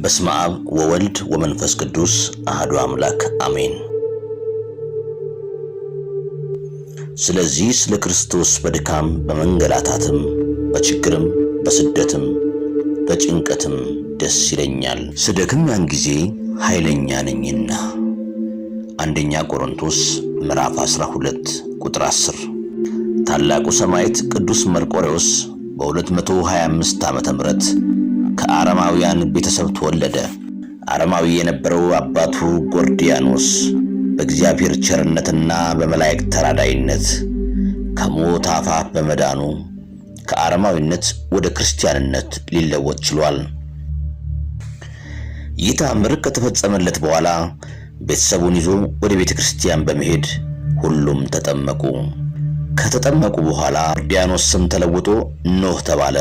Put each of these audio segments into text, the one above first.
በስመ አብ ወወልድ ወመንፈስ ቅዱስ አሐዱ አምላክ አሜን። ስለዚህ ስለ ክርስቶስ በድካም በመንገላታትም በችግርም በስደትም በጭንቀትም ደስ ይለኛል። ስደክም ያን ጊዜ ኃይለኛ ነኝና። አንደኛ ቆሮንቶስ ምዕራፍ 12 ቁጥር 10። ታላቁ ሰማዕት ቅዱስ መርቆሬዎስ በ225 ዓመተ ምህረት ከአረማውያን ቤተሰብ ተወለደ። አረማዊ የነበረው አባቱ ጎርዲያኖስ በእግዚአብሔር ቸርነትና በመላእክት ተራዳይነት ከሞት አፋፍ በመዳኑ ከአረማዊነት ወደ ክርስቲያንነት ሊለወጥ ችሏል። ይህ ተአምር ከተፈጸመለት በኋላ ቤተሰቡን ይዞ ወደ ቤተ ክርስቲያን በመሄድ ሁሉም ተጠመቁ። ከተጠመቁ በኋላ ጎርዲያኖስ ስም ተለውጦ ኖህ ተባለ።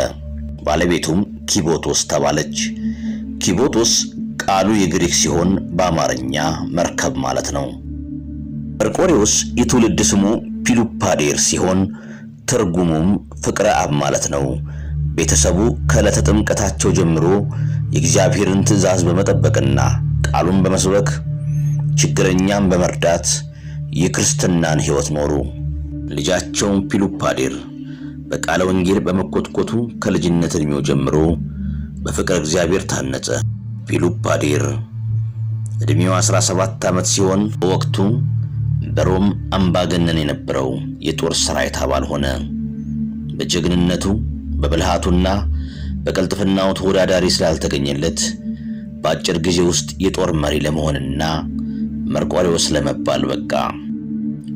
ባለቤቱም ኪቦቶስ ተባለች። ኪቦቶስ ቃሉ የግሪክ ሲሆን በአማርኛ መርከብ ማለት ነው። መርቆሬዎስ የትውልድ ስሙ ፒሉፓዴር ሲሆን ትርጉሙም ፍቅረ አብ ማለት ነው። ቤተሰቡ ከዕለተ ጥምቀታቸው ጀምሮ የእግዚአብሔርን ትእዛዝ በመጠበቅና ቃሉን በመስበክ ችግረኛም በመርዳት የክርስትናን ሕይወት ኖሩ። ልጃቸውን ፒሉፓዴር በቃለ ወንጌል በመኮትኮቱ ከልጅነት ዕድሜው ጀምሮ በፍቅረ እግዚአብሔር ታነጸ። ፒሉፓዴር ዕድሜው 17 ዓመት ሲሆን በወቅቱ በሮም አምባገነን የነበረው የጦር ሰራዊት አባል ሆነ። በጀግንነቱ በብልሃቱና በቅልጥፍናው ተወዳዳሪ ስላልተገኘለት በአጭር ጊዜ ውስጥ የጦር መሪ ለመሆንና መርቆሬዎስ ለመባል በቃ።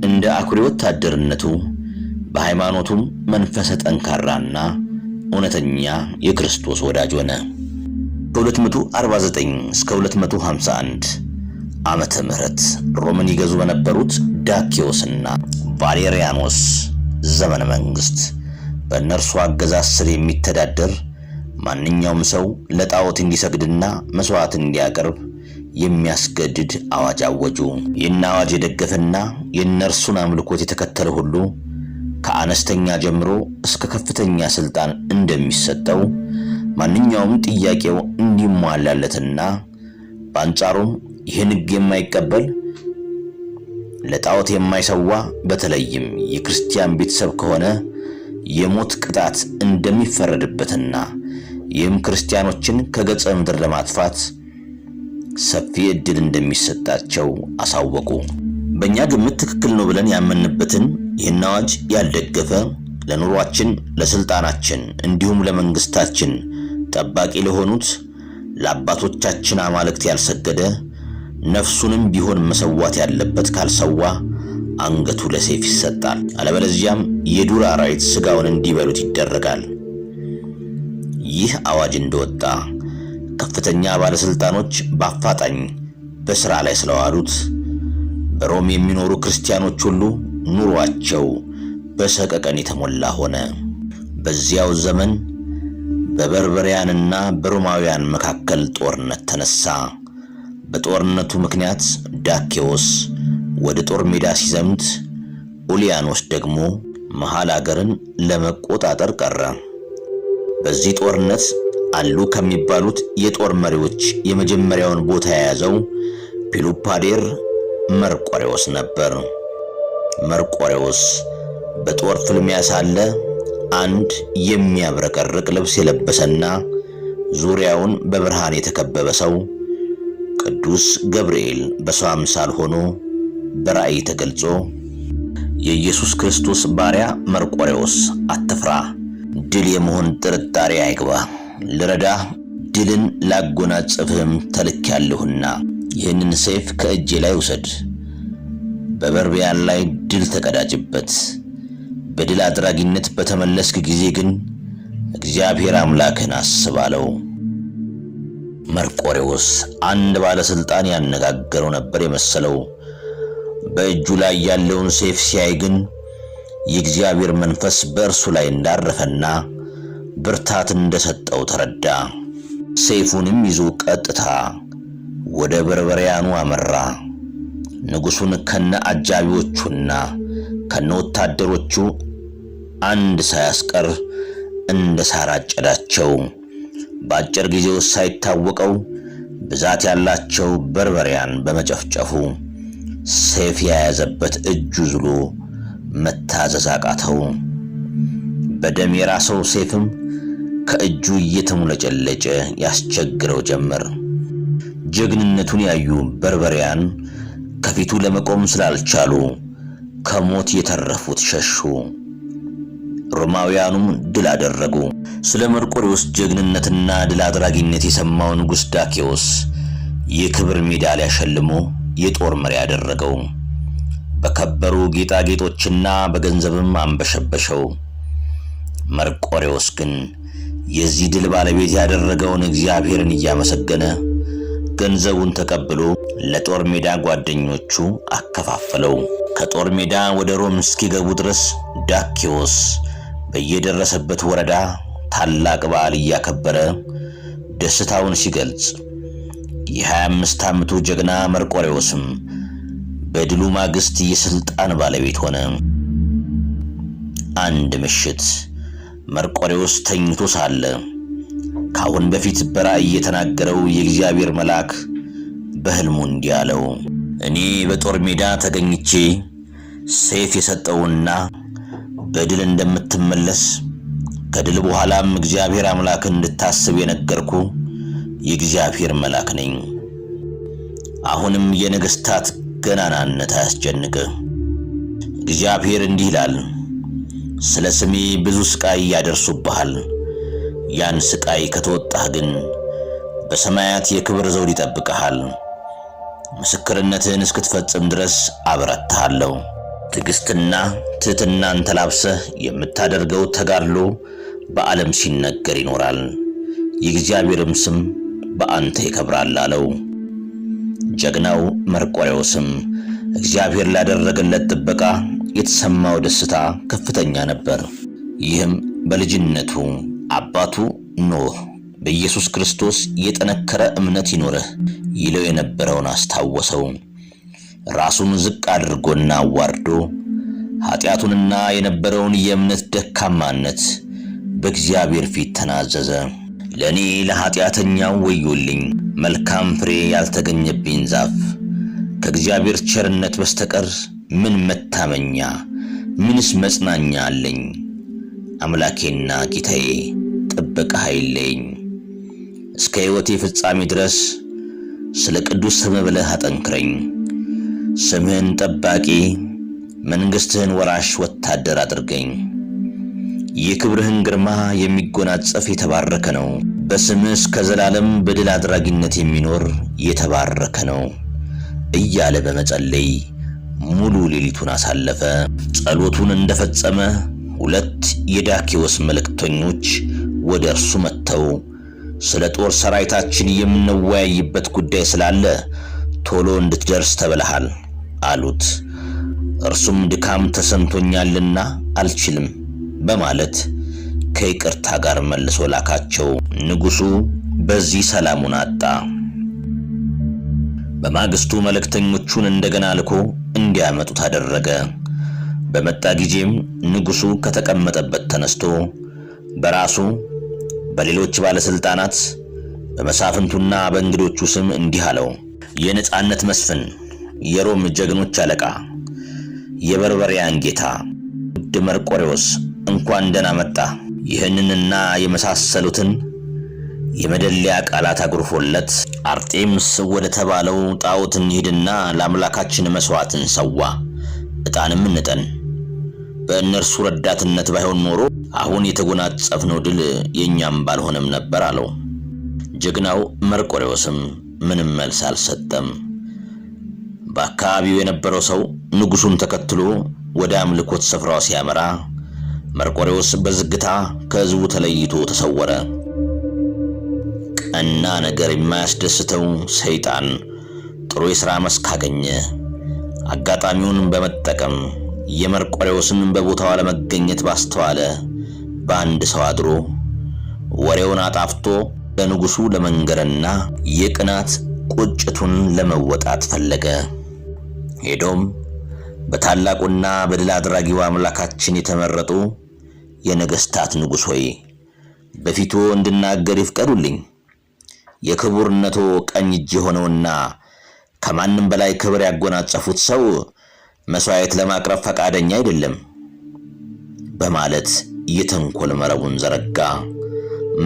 እንደ አኩሪ ወታደርነቱ በሃይማኖቱም መንፈሰ ጠንካራና እውነተኛ የክርስቶስ ወዳጅ ሆነ። ከ249 እስከ 251 ዓመተ ምህረት ሮምን ይገዙ በነበሩት ዳኪዎስና ቫሌሪያኖስ ዘመነ መንግስት በእነርሱ አገዛዝ ስር የሚተዳደር ማንኛውም ሰው ለጣዖት እንዲሰግድና መስዋዕት እንዲያቀርብ የሚያስገድድ አዋጅ አወጁ። ይህን አዋጅ የደገፈና የእነርሱን አምልኮት የተከተለ ሁሉ ከአነስተኛ ጀምሮ እስከ ከፍተኛ ስልጣን እንደሚሰጠው ማንኛውም ጥያቄው እንዲሟላለትና በአንጻሩም ይህን ሕግ የማይቀበል ለጣዖት የማይሰዋ በተለይም የክርስቲያን ቤተሰብ ከሆነ የሞት ቅጣት እንደሚፈረድበትና ይህም ክርስቲያኖችን ከገጸ ምድር ለማጥፋት ሰፊ ዕድል እንደሚሰጣቸው አሳወቁ። በእኛ ግምት ትክክል ነው ብለን ያመንበትን ይህን አዋጅ ያልደገፈ ለኑሯችን፣ ለስልጣናችን እንዲሁም ለመንግስታችን ጠባቂ ለሆኑት ለአባቶቻችን አማልክት ያልሰገደ ነፍሱንም ቢሆን መሰዋት ያለበት ካልሰዋ አንገቱ ለሰይፍ ይሰጣል። አለበለዚያም የዱር አራዊት ስጋውን እንዲበሉት ይደረጋል። ይህ አዋጅ እንደወጣ ከፍተኛ ባለስልጣኖች በአፋጣኝ በሥራ ላይ ስለዋሉት በሮም የሚኖሩ ክርስቲያኖች ሁሉ ኑሯቸው በሰቀቀን የተሞላ ሆነ። በዚያው ዘመን በበርበሪያንና በሮማውያን መካከል ጦርነት ተነሳ። በጦርነቱ ምክንያት ዳኬዎስ ወደ ጦር ሜዳ ሲዘምት፣ ኡሊያኖስ ደግሞ መሃል አገርን ለመቆጣጠር ቀረ። በዚህ ጦርነት አሉ ከሚባሉት የጦር መሪዎች የመጀመሪያውን ቦታ የያዘው ፒሉፓዴር መርቆሬዎስ ነበር። መርቆሬዎስ በጦር ፍልሚያ ሳለ አንድ የሚያብረቀርቅ ልብስ የለበሰና ዙሪያውን በብርሃን የተከበበ ሰው ቅዱስ ገብርኤል በሰው አምሳል ሆኖ በራእይ ተገልጾ የኢየሱስ ክርስቶስ ባሪያ መርቆሬዎስ አትፍራ፣ ድል የመሆን ጥርጣሬ አይግባ፣ ልረዳ ድልን ላጎናጽፍህም ተልኬያለሁና ይህንን ሰይፍ ከእጄ ላይ ውሰድ፣ በበርቢያን ላይ ድል ተቀዳጅበት። በድል አድራጊነት በተመለስክ ጊዜ ግን እግዚአብሔር አምላክህን አስብ አለው። መርቆሬዎስ አንድ ባለስልጣን ያነጋገረው ነበር የመሰለው። በእጁ ላይ ያለውን ሰይፍ ሲያይ ግን የእግዚአብሔር መንፈስ በእርሱ ላይ እንዳረፈና ብርታት እንደሰጠው ተረዳ። ሰይፉንም ይዞ ቀጥታ ወደ በርበሪያኑ አመራ። ንጉሡን ከነ አጃቢዎቹና ከነ ወታደሮቹ አንድ ሳያስቀር እንደ ሳር አጨዳቸው። በአጭር ጊዜ ውስጥ ሳይታወቀው ብዛት ያላቸው በርበሪያን በመጨፍጨፉ ሰይፍ የያዘበት እጁ ዝሎ መታዘዝ አቃተው። በደም የራሰው ሰይፍም ከእጁ እየተሙለጨለጨ ያስቸግረው ጀመር። ጀግንነቱን ያዩ በርበሪያን ከፊቱ ለመቆም ስላልቻሉ ከሞት የተረፉት ሸሹ። ሮማውያኑም ድል አደረጉ። ስለ መርቆሬዎስ ጀግንነትና ድል አድራጊነት የሰማው ንጉሥ ዳኬዎስ የክብር ሜዳሊያ ሸልሞ የጦር መሪ አደረገው። በከበሩ ጌጣጌጦችና በገንዘብም አንበሸበሸው። መርቆሬዎስ ግን የዚህ ድል ባለቤት ያደረገውን እግዚአብሔርን እያመሰገነ ገንዘቡን ተቀብሎ ለጦር ሜዳ ጓደኞቹ አከፋፈለው። ከጦር ሜዳ ወደ ሮም እስኪገቡ ድረስ ዳኬዎስ በየደረሰበት ወረዳ ታላቅ በዓል እያከበረ ደስታውን ሲገልጽ፣ የ25 ዓመቱ ጀግና መርቆሬዎስም በድሉ ማግስት የስልጣን ባለቤት ሆነ። አንድ ምሽት መርቆሬዎስ ተኝቶ ሳለ ካሁን በፊት በራእይ የተናገረው የእግዚአብሔር መልአክ በሕልሙ እንዲህ አለው፣ እኔ በጦር ሜዳ ተገኝቼ ሰይፍ የሰጠውና በድል እንደምትመለስ ከድል በኋላም እግዚአብሔር አምላክን እንድታስብ የነገርኩ የእግዚአብሔር መልአክ ነኝ። አሁንም የነገሥታት ገናናነት አያስጨንቅህ። እግዚአብሔር እንዲህ ይላል፣ ስለ ስሜ ብዙ ስቃይ ያደርሱብሃል። ያን ስቃይ ከተወጣህ ግን በሰማያት የክብር ዘውድ ይጠብቅሃል። ምስክርነትህን እስክትፈጽም ድረስ አበረታሃለሁ። ትዕግስትና ትሕትናን ተላብሰህ የምታደርገው ተጋድሎ በዓለም ሲነገር ይኖራል፣ የእግዚአብሔርም ስም በአንተ ይከብራል አለው። ጀግናው መርቆሬዎስም እግዚአብሔር ላደረገለት ጥበቃ የተሰማው ደስታ ከፍተኛ ነበር። ይህም በልጅነቱ አባቱ ኖህ በኢየሱስ ክርስቶስ የጠነከረ እምነት ይኖርህ ይለው የነበረውን አስታወሰው። ራሱን ዝቅ አድርጎና አዋርዶ ኃጢአቱንና የነበረውን የእምነት ደካማነት በእግዚአብሔር ፊት ተናዘዘ። ለእኔ ለኃጢአተኛው ወዮልኝ፣ መልካም ፍሬ ያልተገኘብኝ ዛፍ፣ ከእግዚአብሔር ቸርነት በስተቀር ምን መታመኛ ምንስ መጽናኛ አለኝ? አምላኬና ጌታዬ ጥበቃ አይለየኝ። እስከ ሕይወቴ ፍጻሜ ድረስ ስለ ቅዱስ ስምህ ብለህ አጠንክረኝ። ስምህን ጠባቂ መንግሥትህን ወራሽ ወታደር አድርገኝ። የክብርህን ግርማ የሚጎናጸፍ የተባረከ ነው። በስምህ እስከ ዘላለም በድል አድራጊነት የሚኖር የተባረከ ነው እያለ በመጸለይ ሙሉ ሌሊቱን አሳለፈ። ጸሎቱን እንደፈጸመ ሁለት የዳኬዎስ መልእክተኞች ወደ እርሱ መጥተው ስለ ጦር ሰራዊታችን የምንወያይበት ጉዳይ ስላለ ቶሎ እንድትደርስ ተብለሃል አሉት። እርሱም ድካም ተሰምቶኛልና አልችልም በማለት ከይቅርታ ጋር መልሶ ላካቸው። ንጉሡ በዚህ ሰላሙን አጣ። በማግስቱ መልእክተኞቹን እንደገና ልኮ እንዲያመጡት አደረገ። በመጣ ጊዜም ንጉሡ ከተቀመጠበት ተነስቶ በራሱ በሌሎች ባለስልጣናት በመሳፍንቱና በእንግዶቹ ስም እንዲህ አለው። የነጻነት መስፍን፣ የሮም ጀግኖች አለቃ፣ የበርበሪያን ጌታ ውድ መርቆሬዎስ እንኳን ደህና መጣ። ይህንንና የመሳሰሉትን የመደለያ ቃላት አጉርፎለት አርጤምስ ወደ ተባለው ጣዖት እንሂድና ለአምላካችን መሥዋዕትን ሰዋ፣ ዕጣንም እንጠን። በእነርሱ ረዳትነት ባይሆን ኖሮ አሁን የተጎናጸፍነው ድል የእኛም ባልሆነም ነበር አለው። ጀግናው መርቆሬዎስም ምንም መልስ አልሰጠም። በአካባቢው የነበረው ሰው ንጉሡን ተከትሎ ወደ አምልኮት ስፍራው ሲያመራ መርቆሬዎስ በዝግታ ከሕዝቡ ተለይቶ ተሰወረ። ቀና ነገር የማያስደስተው ሰይጣን ጥሩ የሥራ መስክ አገኘ። አጋጣሚውን በመጠቀም የመርቆሬዎስን በቦታው አለመገኘት ባስተዋለ በአንድ ሰው አድሮ ወሬውን አጣፍቶ ለንጉሡ ለመንገርና የቅናት ቁጭቱን ለመወጣት ፈለገ። ሄዶም በታላቁና በድል አድራጊው አምላካችን የተመረጡ የነገሥታት ንጉሥ ሆይ፣ በፊቱ እንድናገር ይፍቀዱልኝ። የክቡርነቶ ቀኝ እጅ የሆነውና ከማንም በላይ ክብር ያጎናጸፉት ሰው መሥዋዕት ለማቅረብ ፈቃደኛ አይደለም በማለት የተንኮል መረቡን ዘረጋ፣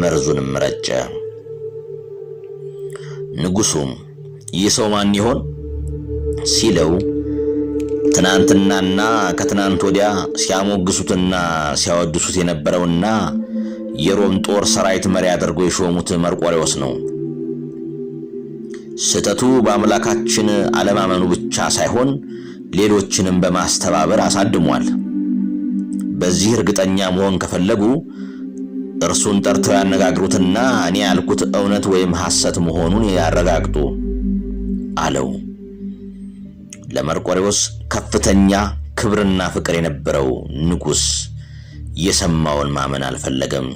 መርዙንም ረጨ። ንጉሱም ይህ ሰው ማን ይሆን ሲለው ትናንትናና ከትናንት ወዲያ ሲያሞግሱትና ሲያወድሱት የነበረውና የሮም ጦር ሰራዊት መሪ አድርጎ የሾሙት መርቆሬዎስ ነው። ስህተቱ በአምላካችን አለማመኑ ብቻ ሳይሆን ሌሎችንም በማስተባበር አሳድሟል። በዚህ እርግጠኛ መሆን ከፈለጉ እርሱን ጠርተው ያነጋግሩትና እኔ ያልኩት እውነት ወይም ሐሰት መሆኑን ያረጋግጡ አለው። ለመርቆሬዎስ ከፍተኛ ክብርና ፍቅር የነበረው ንጉሥ የሰማውን ማመን አልፈለገም።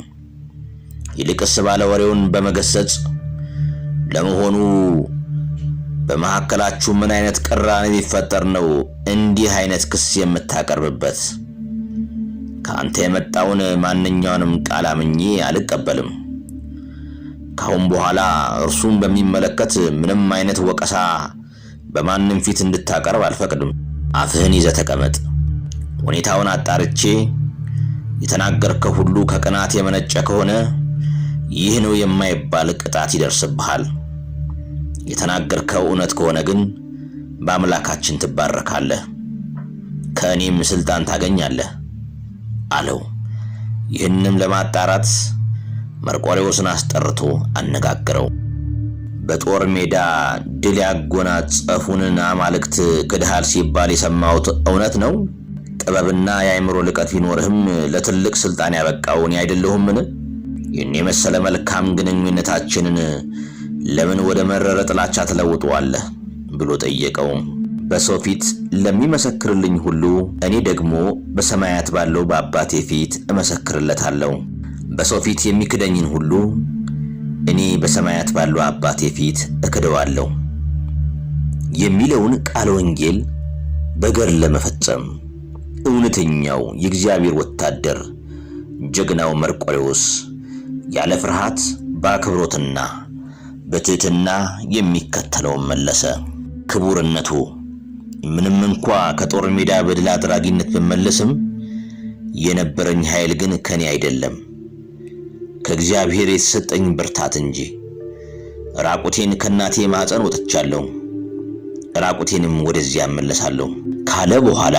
ይልቅስ ባለ ወሬውን በመገሰጽ ለመሆኑ በመካከላችሁ ምን አይነት ቅራኔ ቢፈጠር ነው እንዲህ አይነት ክስ የምታቀርብበት? ከአንተ የመጣውን ማንኛውንም ቃል አምኜ አልቀበልም። ካሁን በኋላ እርሱን በሚመለከት ምንም አይነት ወቀሳ በማንም ፊት እንድታቀርብ አልፈቅድም። አፍህን ይዘህ ተቀመጥ። ሁኔታውን አጣርቼ የተናገርከው ሁሉ ከቅናት የመነጨ ከሆነ ይህ ነው የማይባል ቅጣት ይደርስብሃል። የተናገርከው እውነት ከሆነ ግን በአምላካችን ትባረካለህ፣ ከእኔም ስልጣን ታገኛለህ አለው። ይህንም ለማጣራት መርቆሬዎስን አስጠርቶ አነጋገረው። በጦር ሜዳ ድል ያጎናጸፉንን አማልክት ክድሃል ሲባል የሰማሁት እውነት ነው? ጥበብና የአእምሮ ልቀት ቢኖርህም ለትልቅ ስልጣን ያበቃው እኔ አይደለሁምን? ይህን የመሰለ መልካም ግንኙነታችንን ለምን ወደ መረረ ጥላቻ ትለውጠዋለህ? ብሎ ጠየቀው። በሰው ፊት ለሚመሰክርልኝ ሁሉ እኔ ደግሞ በሰማያት ባለው በአባቴ ፊት እመሰክርለታለሁ። በሰው ፊት የሚክደኝን ሁሉ እኔ በሰማያት ባለው አባቴ ፊት እክደዋለሁ የሚለውን ቃለ ወንጌል በገር ለመፈጸም እውነተኛው የእግዚአብሔር ወታደር ጀግናው መርቆሬዎስ ያለ ፍርሃት በአክብሮትና በትሕትና የሚከተለውን መለሰ። ክቡርነቱ ምንም እንኳ ከጦር ሜዳ በድል አድራጊነት ብመለስም የነበረኝ ኃይል ግን ከኔ አይደለም ከእግዚአብሔር የተሰጠኝ ብርታት እንጂ። ራቁቴን ከእናቴ ማኅፀን ወጥቻለሁ፣ ራቁቴንም ወደዚያ እመለሳለሁ ካለ በኋላ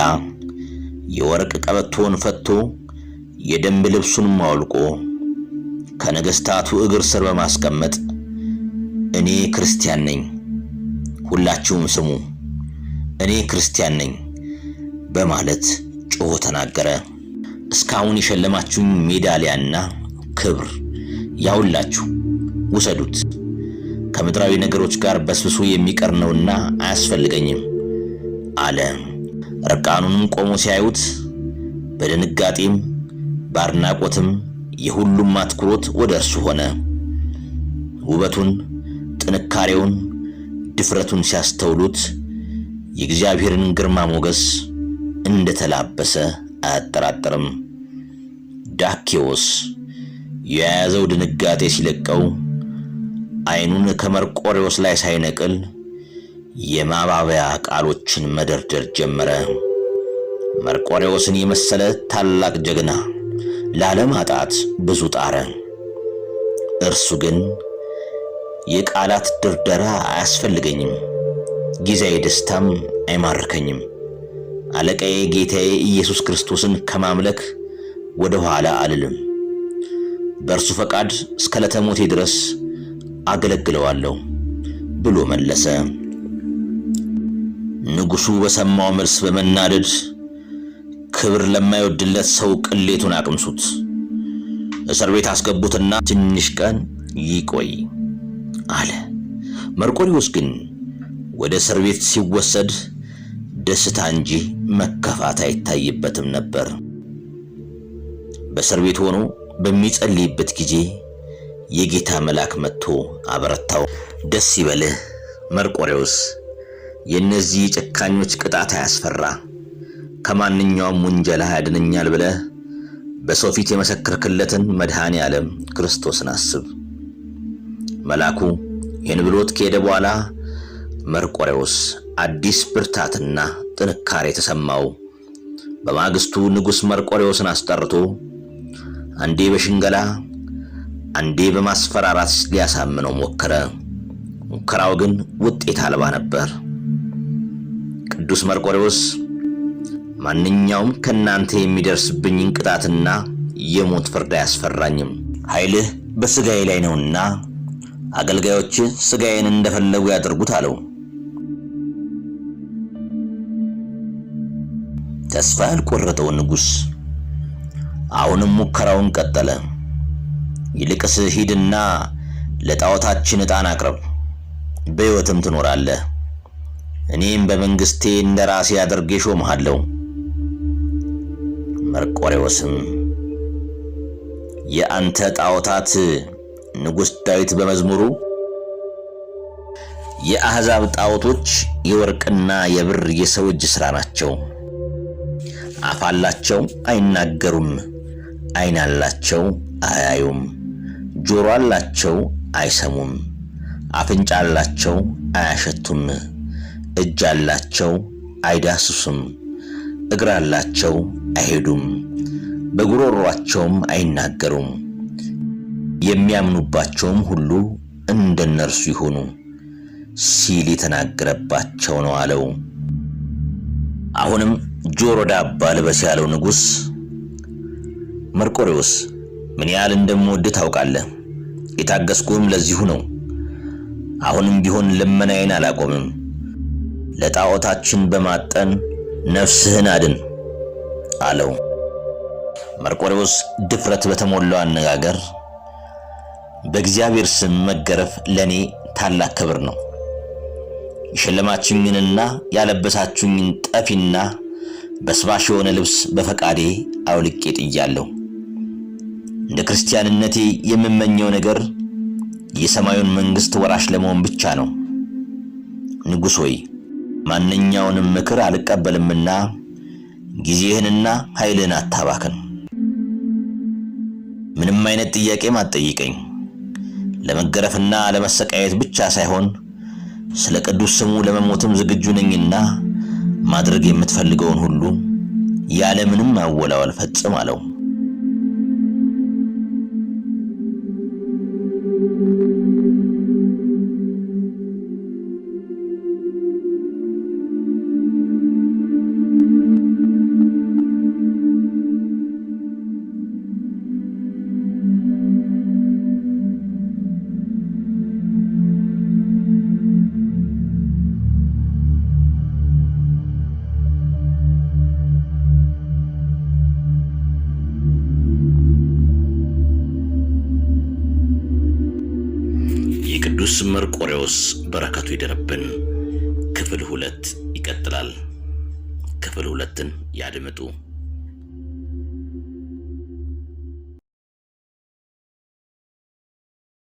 የወርቅ ቀበቶን ፈቶ የደንብ ልብሱንም አውልቆ ከነገሥታቱ እግር ስር በማስቀመጥ እኔ ክርስቲያን ነኝ፣ ሁላችሁም ስሙ፣ እኔ ክርስቲያን ነኝ በማለት ጮሆ ተናገረ። እስካሁን የሸለማችሁኝ ሜዳሊያና ክብር ያውላችሁ፣ ውሰዱት። ከምድራዊ ነገሮች ጋር በስብሶ የሚቀር ነውና አያስፈልገኝም አለ። እርቃኑንም ቆሞ ሲያዩት በድንጋጤም በአድናቆትም የሁሉም አትኩሮት ወደ እርሱ ሆነ። ውበቱን፣ ጥንካሬውን፣ ድፍረቱን ሲያስተውሉት የእግዚአብሔርን ግርማ ሞገስ እንደተላበሰ አያጠራጥርም። ዳኬዎስ የያዘው ድንጋጤ ሲለቀው ዓይኑን ከመርቆሬዎስ ላይ ሳይነቅል የማባበያ ቃሎችን መደርደር ጀመረ። መርቆሬዎስን የመሰለ ታላቅ ጀግና ላለማጣት ብዙ ጣረ። እርሱ ግን የቃላት ድርደራ አያስፈልገኝም፣ ጊዜያዊ ደስታም አይማርከኝም፣ አለቃዬ ጌታዬ ኢየሱስ ክርስቶስን ከማምለክ ወደ ኋላ አልልም፣ በእርሱ ፈቃድ እስከ ዕለተ ሞቴ ድረስ አገለግለዋለሁ ብሎ መለሰ። ንጉሡ በሰማው መልስ በመናደድ ክብር ለማይወድለት ሰው ቅሌቱን አቅምሱት፣ እስር ቤት አስገቡትና ትንሽ ቀን ይቆይ አለ። መርቆሪዎስ ግን ወደ እስር ቤት ሲወሰድ ደስታ እንጂ መከፋት አይታይበትም ነበር። በእስር ቤት ሆኖ በሚጸልይበት ጊዜ የጌታ መልአክ መጥቶ አበረታው። ደስ ይበልህ መርቆሬዎስ፣ የእነዚህ የጨካኞች ቅጣት አያስፈራ፣ ከማንኛውም ውንጀላ ያድነኛል ብለህ በሰው ፊት የመሰከርክለትን መድኃኔ ዓለም ክርስቶስን አስብ። መልአኩ ይህን ብሎት ከሄደ በኋላ መርቆሬዎስ አዲስ ብርታትና ጥንካሬ ተሰማው። በማግስቱ ንጉሥ መርቆሬዎስን አስጠርቶ አንዴ በሽንገላ አንዴ በማስፈራራት ሊያሳምነው ሞከረ። ሙከራው ግን ውጤት አልባ ነበር። ቅዱስ መርቆሬዎስ ማንኛውም ከእናንተ የሚደርስብኝን ቅጣትና የሞት ፍርድ አያስፈራኝም፣ ኃይልህ በሥጋዬ ላይ ነውና አገልጋዮች ሥጋዬን እንደፈለጉ ያደርጉት አለው። ተስፋ ያልቆረጠው ንጉሥ አሁንም ሙከራውን ቀጠለ። ይልቅስ ሂድና ለጣዖታችን ዕጣን አቅርብ፣ በሕይወትም ትኖራለህ፣ እኔም በመንግሥቴ እንደ ራሴ አድርጌ ሾምሃለሁ። መርቆሬዎስም የአንተ ጣዖታት ንጉሥ ዳዊት በመዝሙሩ የአሕዛብ ጣዖቶች የወርቅና የብር የሰው እጅ ሥራ ናቸው፣ አፍ አላቸው አይናገሩም፣ ዓይን አላቸው አያዩም፣ ጆሮ አላቸው አይሰሙም፣ አፍንጫ አላቸው አያሸቱም፣ እጅ አላቸው አይዳስሱም፣ እግር አላቸው አይሄዱም፣ በጉሮሯቸውም አይናገሩም። የሚያምኑባቸውም ሁሉ እንደነርሱ ይሁኑ ሲል የተናገረባቸው ነው አለው። አሁንም ጆሮ ዳባ ልበስ ያለው ንጉሥ መርቆሬዎስ ምን ያህል እንደምወድህ ታውቃለህ። የታገስኩህም ለዚሁ ነው። አሁንም ቢሆን ልመናዬን አላቆምም። ለጣዖታችን በማጠን ነፍስህን አድን አለው። መርቆሬዎስ ድፍረት በተሞላው አነጋገር በእግዚአብሔር ስም መገረፍ ለእኔ ታላቅ ክብር ነው። የሸለማችሁኝንና ያለበሳችሁኝን ጠፊና በስባሽ የሆነ ልብስ በፈቃዴ አውልቄ ጥያለሁ። እንደ ክርስቲያንነቴ የምመኘው ነገር የሰማዩን መንግሥት ወራሽ ለመሆን ብቻ ነው። ንጉሥ ሆይ ማንኛውንም ምክር አልቀበልምና ጊዜህንና ኃይልህን አታባክን። ምንም አይነት ጥያቄም አትጠይቀኝ። ለመገረፍና ለመሰቃየት ብቻ ሳይሆን ስለ ቅዱስ ስሙ ለመሞትም ዝግጁ ነኝና ማድረግ የምትፈልገውን ሁሉ ያለምንም ማወላወል ፈጽም አለው። የቅዱስ መርቆሬዎስ በረከቱ ይደርብን። ክፍል 2 ይቀጥላል። ክፍል 2ን ያድምጡ።